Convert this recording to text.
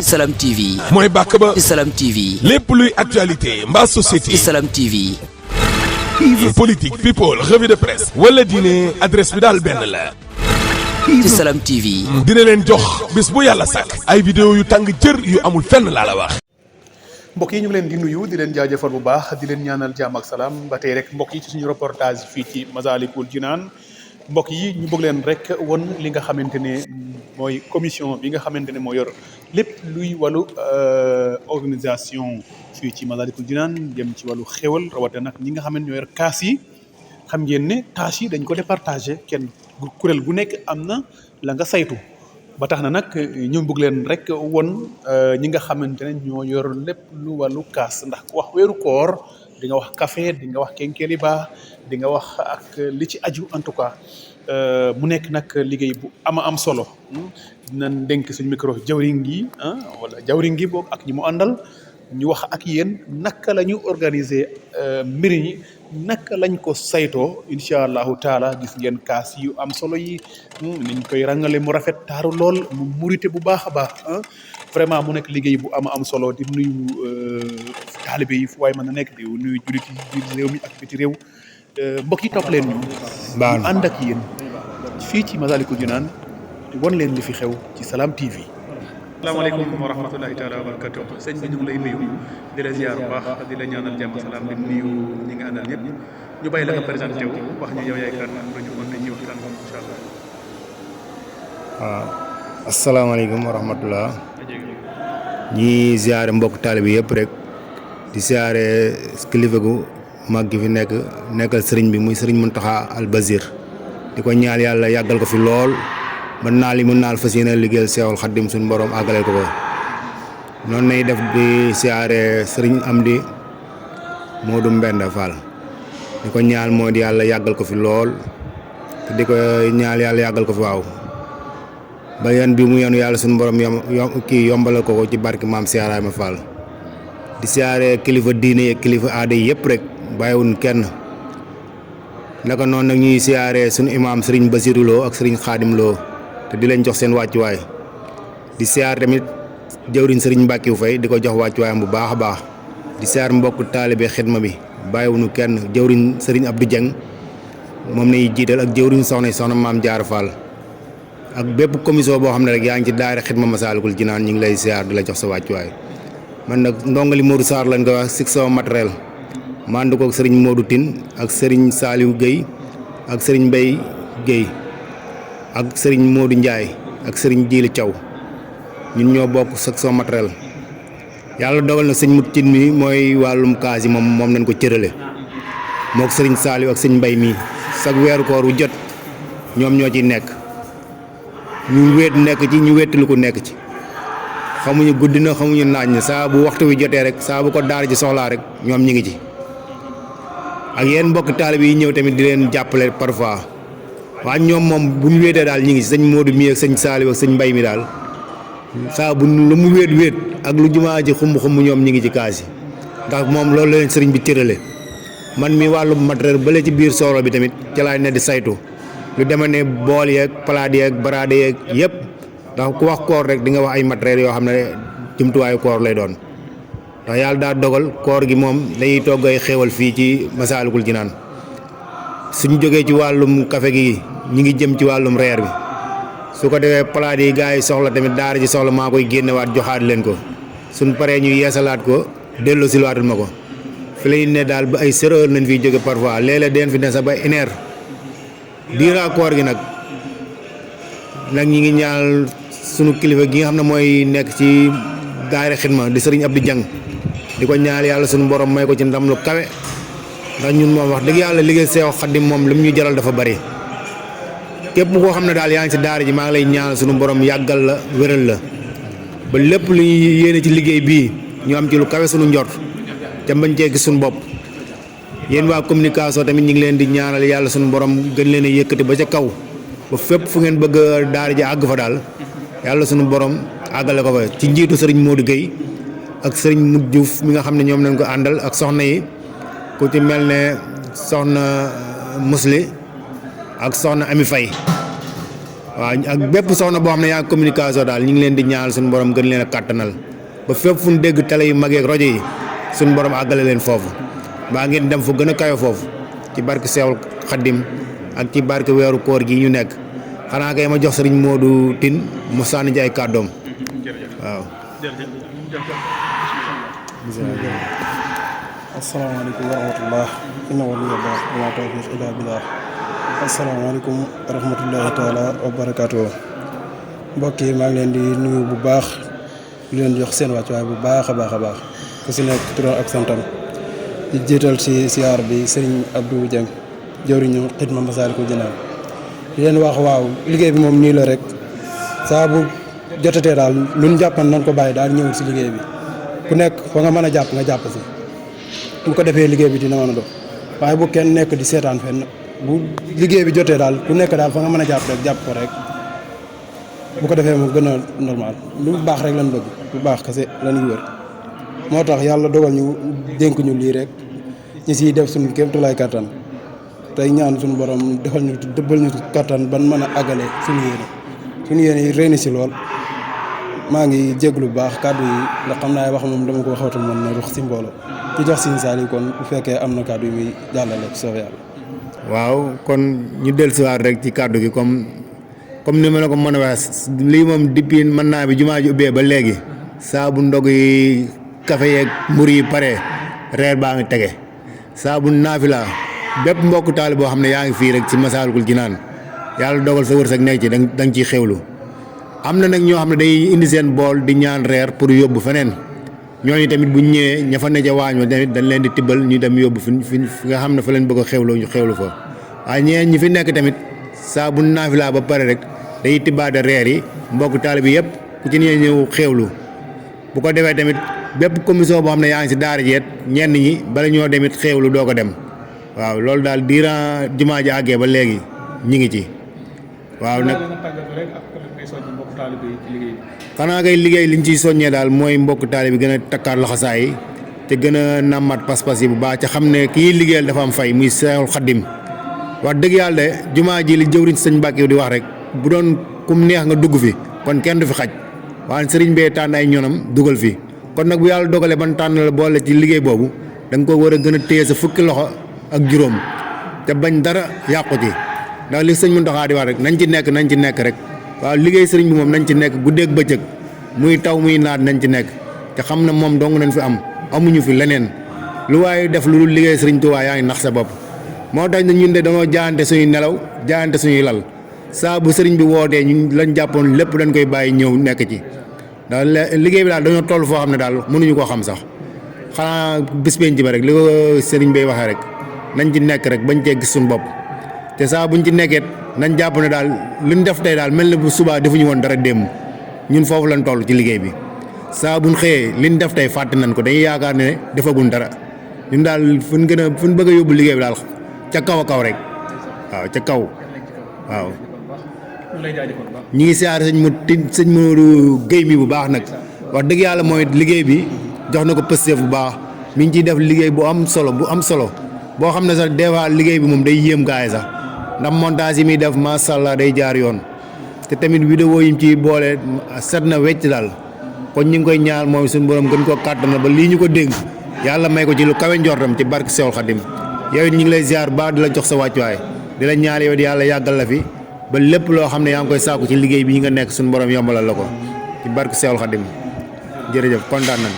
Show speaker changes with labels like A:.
A: Salam TV.
B: mooy bàkk ba.
A: ci Salam TV.
B: lépp luy actualité mbaa société.
A: ci Salam TV.
B: politique people revue de presse. wala diine adresse bi daal benn la.
A: ci Salam TV.
B: dina leen jox bis bu yàlla sàkk. ay vidéo yu tàng jër yu amul fenn laa la wax.
C: mbokk yi ñu ngi leen di nuyu di leen jaajëfal bu baax di leen ñaanal jàmm ak salaam ba tey rek mbokk yi ci suñu reportage fii ci Massalikul Jinaan mbokk yi ñu bëgg leen rek won li nga xamante ne mooy commission bi nga xamante ne moo yor lépp luy wàllu organisation fii ci Massalikul Jinaan jëm ci wàllu xéwal rawatina nag ñi nga xamante ñoo yor kaas yi xam ngeen ne tâches yi dañ ko départagé kenn kuréel gu nekk am na la nga saytu. ba tax na nag ñu bëgg leen rek won ñi nga xamante ne ñoo yor lépp lu wàllu kaas ndax ku wax weeru koor di nga wax café di nga wax kenkeliba di nga wax ak li ci aju en tout cas mu nekk nag liggéey bu am solo dinañ dénk suñu micro jawriñ gi wala jawriñ gi boog ak ñi mu àndal ñu wax ak yéen naka la ñu organiser mbir ñi naka lañ ko saytoo incha allahu taala gis ngeen kaas yu am solo yi niñ koy rangale mu rafet taaru lool mu murite bu baax a baax vraiment mu nekk liggéey bu am solo di nuyu taalibe yi fu waay mën a nekk di nuyu jullit yi biir réew mi ak biti réew mbokk yi topp leen ñu ànd ak yéen fii ci Massalikul Jinaan won leen li fi xew ci Salam TV. asalaamaaleykum wa rahmatulahi taala wa barakatu sëñ bi ñu ngi lay nuyu di la ziar bu baax di la ñaanal jàmm salaam di nuyu ñi nga àndal ñëpp ñu bàyyi la nga présenté wu wax ñu yow yaay kan dañu mën nañu waxtaan incha allah.
D: waaw asalaamaaleykum wa rahmatulah ñi ziare mbokk taalibe yëpp rek di ziare kilifa gu mag gi fi nekkal sëriñ bi muy sëriñ Muntaxa Al Basir di ko ñaal yàlla yàggal ko fi lool. ba naal yi mu naal fas yéene liggéeyal Seexul Xaddim suñu borom àggaleel ko noonu nay def di siyaare sëriñ Amdi Moodu Mbenda Fall di ko ñaal moo di yàlla yàggal ko fi lool te di ko ñaal yàlla yàggal ko fi waaw ba yan bi mu yenu yàlla suñu borom yombalal ko ci barki maam Seeraayma Fall di siyaare kilifa diine yi kilifa aada yi yëpp rek bàyyiwuñ kenn naka noonu nag ñuy siyaare suñu imaam sëriñ Basiru Lo ak sëriñ Xaadim Lo te di leen jox seen wàccuwaay di siyaar tamit jëwriñ sëriñ Mbàkkiw Fay di ko jox wàccuwaayam bu baax a baax di siyaar mbokk taalibe xidma bi bàyyiwuñu kenn jëwriñ sëriñ Abdou Dieng moom nañuy jiital ak jëwriñ soxna maam Jaara Fall ak bépp commission boo xam ne rek yaa ngi ci daara xidma Massalikul Jinaan ñu ngi lay siyaar di la jox sa wàccuwaay man nag ndongali Modou Sarr lañ ko wax section matériel ma ànd ko ak sëriñ Modou Tine ak sëriñ Saliou Guèye ak sëriñ Mbaye Guèye ak sëriñ Modou Ndiaye ak sëriñ Djili Thiaw ñun ñoo bokk section matériel yàlla dogal na sëñ Mut Tine mi mooy wàllum kaas yi moom nañ ko cërale mook sëriñ Saliou ak sëñ Mbaye mi chaque weeru koor wu jot ñoom ñoo ciy nekk ñu wéet nekk ci ñu wéetalu ko nekk ci xamuñu guddi na xamuñu naaj na saa bu waxtu wi jotee rek saa bu ko daara ji soxlaa rek ñoom ñi ngi ci ak yéen mbokk taalibe yi ñëw tamit di leen jàppale parfois waaye ñoom moom bu ñu wéetee daal ñi ngi ci sëñ Modou mi ak sëñ Saliou ak sëñ Mbaye mi daal saa bu lu mu wéet ak lu jumaa ji xumb ñoom ñi ngi ci kaas yi ndax moom loolu la leen sëriñ bi cërale man mi wàllu matériel bale ci biir sooro bi tamit ca laay ne di saytu lu deme ne bool yeeg palaat yeeg baraade yeeg yëpp ndax ku wax koor rek di nga wax ay matériel yoo xam ne jumtuwaayu koor lay doon ndax yàlla daa dogal koor gi moom dañuy togg ay xéewal fii ci Massalikul Jinaan suñ jógee ci wàllum café gi ñi ngi jëm ci wàllum reer bi su ko defee palaat yi gars yi soxla tamit daara ji soxla maa koy génnewaat joxaat leen ko suñ paree ñu yeesalaat ko delloo si waatul ma ko fi lay ne daal ba ay 0 heure nañ fiy jóge parfois léeg-léeg den fi ne sax ba 1 heure diiraa koor gi nag ñi ngi ñaal sunu kilifa gi nga xam ne mooy nekk ci daara xidma di sëriñ Abdou Dieng di ko ñaal yàlla sunu borom may ko ci ndam lu kawe ndax ñun moom wax dëgg yàlla liggéey Seex Xaadim moom li mu ñu jaral dafa bari képp koo xam ne daal yaa ngi ci daara ji maa ngi lay ñaanal sunu borom yàggal la wéral la ba lépp lu ñuy yéene ci liggéey bii ñu am ci lu kawe sunu njort te bañ cee gis sunu bopp yéen waa communication tamit ñu ngi leen di ñaanal yàlla sunu borom gën leen a yëkkati ba ca kaw ba fépp fu ngeen bëgg daara ji àgg fa daal yàlla sunu borom àggale ko fa ci njiitu sëriñ Modou Guèye ak sëriñ Mut Diouf mi nga xam ne ñoom nañ ko àndal ak soxna yi ku ci mel ne soxna Musli ak soxna Ami Faye waaw ak bépp soxna boo xam ne yaa ngi communication daal ñu ngi leen di ñaanal suñu borom gën leen a kàttanal ba fépp fu ñu dégg télé yu mag yeeg rajo yi suñu borom àggale leen foofu mbaa ngeen dem fu gën a kayo foofu ci barke Seexul Xaddim ak ci barke weeru koor gi ñu nekk xanaa kay ma jox sëriñ Modou Tine mu sànni ci ay kàddoom waaw.
E: asalaamaaleykum wa rahmatullah inna waliyallah wa ma tawfiq illa billah asalaamaaleykum wa rahmatullahi taala wa barakaatu mbokk yi maa ngi leen di nuyu bu baax di leen jox seen wàccuwaay bu baax a baax a baax ku si nekk turam ak santam di jiital si siyaar bi Serigne Abdou Dieng jëwriñu xidma Masaalikul Jinaan di leen wax waaw liggéey bi moom nii la rek saa bu jotatee daal lu ñu jàppan nañ ko bàyyi daal ñëwul si liggéey bi ku nekk fa nga mën a jàpp nga jàpp si bu ko defee liggéey bi dina mën a dox waaye bu kenn nekk di seetaan fenn bu liggéey bi jotee daal ku nekk daal fa nga mën a jàpp rek jàpp ko rek bu ko defee mu gën a normal lu baax rek lañ bëgg lu baax kese lañuy wër moo tax yàlla dogal ñu dénk ñu lii rek ñu siy def suñu kéem tolluwaay kattan tey ñaan suñu borom defal ñu dëbbal ñu kattan ban mën a àggale suñu yéene yi rëy na si lool maa ngi jéglu bu baax kàddu yi ndax xam naa wax moom dama ko waxatul man na wax si mbooloo ci jox Sëriñ Saliou kon bu fekkee am na kàddu yi muy jàllale ci soof yàlla.
D: waaw kon ñu dellusiwaat rek ci kàddu gi comme ni ma la ko mën a wax lii moom depuis mën naa bi jumaa ji ubbee ba léegi saa bu ndog yi café yeeg mburu yi pare reer baa ngi tege saa bu naafila bépp mbokk taali boo xam ne yaa ngi fii rek ci Masaalikul Jinaan yàlla dogal sa wërsëg nekk ci da nga ciy xewlu am na nag ñoo xam ne dañuy indi seen bool di ñaan reer pour yóbbu feneen ñooñu tamit bu ñu ñëwee ña fa ne ca waañ ma tamit dañ leen di tibbal ñu dem yóbbu fi nga xam ne fa leen bëgg a xewloo ñu xewlu fa waaye ñeneen ñi fi nekk tamit saa bu naafila ba pare rek dañuy tibbaade reer yi mbokk taali bi yëpp ku ci nee ñëw xewlu bu ko defee tamit bépp commission boo xam ne yaa ngi si daara ji ñenn ñi bala ñoo demit xewlu doo ko dem waaw loolu daal diiran jumaa ji àggee ba léegi ñi ngi ci waaw nag xanaa kay liggéey liñ ciy soññee daal mooy mbokk taali bi gën a takkaat laxasaay yi te gën a nàmmaat pas-pas yi bu baax ca xam ne kii liggéeyal dafa am fay muy Seexul Xaddim wax dëgg yàlla de jumaa ji li jëwriñ sëñ Mbàkke di wax rek bu doon kum neex nga dugg fi kon kenn du fi xaj waaye sëriñ bee tànn ay ñonam dugal fi kon nag bu yàlla dogalee ban tànn la boole ci liggéey boobu da nga ko war a gën a téye sa fukki loxo ak juróom te bañ dara yàqu ci ndax li sëñ Muntaxa di wax rek nañ ci nekk rek waaw liggéey sëriñ bi moom nañ ci nekk guddeeg bëccëg muy taw muy naat nañ ci nekk te xam na moom dong nañ fi amuñu fi leneen lu waaye def lu dul liggéey sëriñ Tuubaa yaa ngi nax sa bopp moo tax ne ñun de dañoo jaayante suñuy nelaw jaayante suñuy lal saa bu sëriñ bi wootee ñun lañ jàppoon lépp dañ koy bàyyi ñëw nekk ci daal liggéey bi daal dañoo toll foo xam ne daal mënuñu koo xam sax xanaa bis penc ba rek li ko sëriñ bay waxee rek nañ ci nekk rek bañ cee gis suñu bopp te saa buñ ci nekkee nañ jàpp ne daal luñ def tey daal mel na bu subaa defuñu woon dara démb ñun foofu lañ toll ci liggéey bi saa buñ xëyee liñ def tey fàtte nañ ko dañuy yaakaar ne defaguñ dara ñun daal fuñ bëgg a yóbbu liggéey bi daal ca kaw a kaw rek waaw ca kaw waaw. ñi ngi siyaare sëñ Modou Guèye mi bu baax nag wax dëgg yàlla mooy liggéey bi jox na ko pësteef bu baax mi ngi ciy def liggéey bu am solo boo xam ne sax des fois liggéey bi moom day yéem gaay sax ndax montage yi muy def macha allah day jaar yoon te tamit vidéo yi mu ciy boole set na wecc daal kon ñu ngi koy ñaar mooy suñu borom gën koo kàttan ba lii ñu ko dénk yàlla may ko ci lu kawe njortam ci barke Seexul Xadim yow it ñu ngi lay ziar baax di la jox sa wàccuwaay di la ñaar yow yàlla yàggal la fi ba lépp loo xam ne yaa ngi koy saaku ci liggéey bi nga nekk suñu borom yombalal la ko ci barke Seexul Xadim jërëjëf kontaan nañ